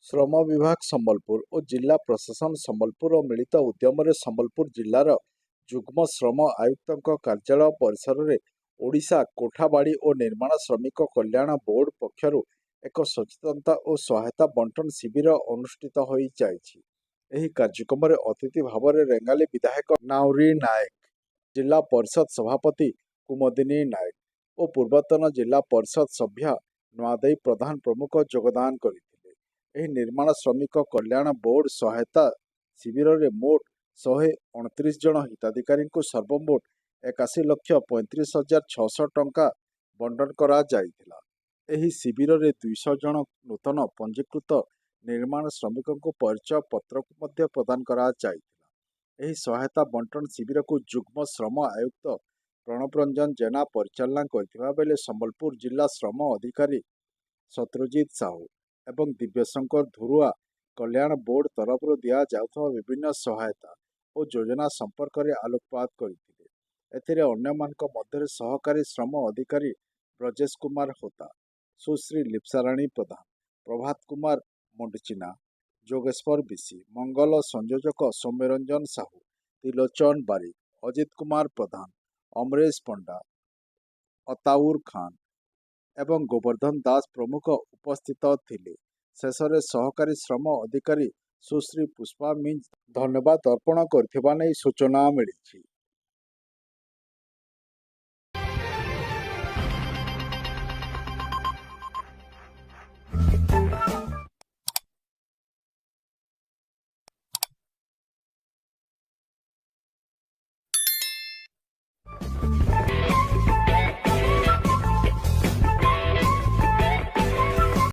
ଶ୍ରମ ବିଭାଗ ସମ୍ବଲପୁର ଓ ଜିଲ୍ଲା ପ୍ରଶାସନ ସମ୍ବଲପୁରର ମିଳିତ ଉଦ୍ୟମରେ ସମ୍ବଲପୁର ଜିଲ୍ଲାର ଯୁଗ୍ମ ଶ୍ରମ ଆୟୁକ୍ତଙ୍କ କାର୍ଯ୍ୟାଳୟ ପରିସରରେ ଓଡ଼ିଶା କୋଠାବାଡ଼ି ଓ ନିର୍ମାଣ ଶ୍ରମିକ କଲ୍ୟାଣ ବୋର୍ଡ ପକ୍ଷରୁ ଏକ ସଚେତନତା ଓ ସହାୟତା ବଣ୍ଟନ ଶିବିର ଅନୁଷ୍ଠିତ ହୋଇଯାଇଛି। ଏହି କାର୍ଯ୍ୟକ୍ରମରେ ଅତିଥି ଭାବରେ ରେଙ୍ଗାଲି ବିଧାୟକ ନାଉରୀ ନାୟକ, ଜିଲ୍ଲା ପରିଷଦ ସଭାପତି କୁମୁଦିନୀ ନାୟକ ଓ ପୂର୍ବତନ ଜିଲ୍ଲା ପରିଷଦ ସଭ୍ୟା ନୂଆଦେଇ ପ୍ରଧାନ ପ୍ରମୁଖ ଯୋଗଦାନ କରିଥିଲେ। ଏହି ନିର୍ମାଣ ଶ୍ରମିକ କଲ୍ୟାଣ ବୋର୍ଡ ସହାୟତା ଶିବିରରେ ମୋଟ 129 ଜଣ ହିତାଧିକାରୀଙ୍କୁ ସର୍ବମୋଟ 81,35,600 ଟଙ୍କା ବଣ୍ଟନ କରାଯାଇଥିଲା। ଏହି ଶିବିରରେ 200 ଜଣ ନୂତନ ପଞ୍ଜୀକୃତ ନିର୍ମାଣ ଶ୍ରମିକଙ୍କୁ ପରିଚୟ ପତ୍ରକୁ ମଧ୍ୟ ପ୍ରଦାନ କରାଯାଇଥିଲା। ଏହି ସହାୟତା ବଣ୍ଟନ ଶିବିରକୁ ଯୁଗ୍ମ ଶ୍ରମ ଆୟୁକ୍ତ ପ୍ରଣବ ରଞ୍ଜନ ଜେନା ପରିଚାଳନା କରିଥିବା ବେଳେ ସମ୍ବଲପୁର ଜିଲ୍ଲା ଶ୍ରମ ଅଧିକାରୀ ଶତ୍ରୁଜିତ ସାହୁ ଏବଂ ଦିବ୍ୟଶଙ୍କର ଧୁରୁଆ କଲ୍ୟାଣ ବୋର୍ଡ ତରଫରୁ ଦିଆଯାଉଥିବା ବିଭିନ୍ନ ସହାୟତା ଓ ଯୋଜନା ସମ୍ପର୍କରେ ଆଲୋକପାତ କରିଥିଲେ। ଏଥିରେ ଅନ୍ୟମାନଙ୍କ ମଧ୍ୟରେ ସହକାରୀ ଶ୍ରମ ଅଧିକାରୀ ବ୍ରଜେଶ କୁମାର ହୋତା, ସୁଶ୍ରୀ ଲିପ୍ସାରାଣୀ ପ୍ରଧାନ, ପ୍ରଭାତ କୁମାର ମଣ୍ଡଚିନା, ଯୋଗେଶ୍ୱର ବିଶି, ମଙ୍ଗଳ ସଂଯୋଜକ ସୌମ୍ୟରଞ୍ଜନ ସାହୁ, ତ୍ରିଲୋଚନ ବାରିକ, ଅଜିତ କୁମାର ପ୍ରଧାନ, ଅମରେଶ ପଣ୍ଡା, ଅତାଉର ଖାନ ଏବଂ ଗୋବର୍ଦ୍ଧନ ଦାସ ପ୍ରମୁଖ ଉପସ୍ଥିତ ଥିଲେ। ଶେଷରେ ସହକାରୀ ଶ୍ରମ ଅଧିକାରୀ ସୁଶ୍ରୀ ପୁଷ୍ପା ମିଞ୍ଜ ଧନ୍ୟବାଦ ଅର୍ପଣ କରିଥିବା ନେଇ ସୂଚନା ମିଳିଛି।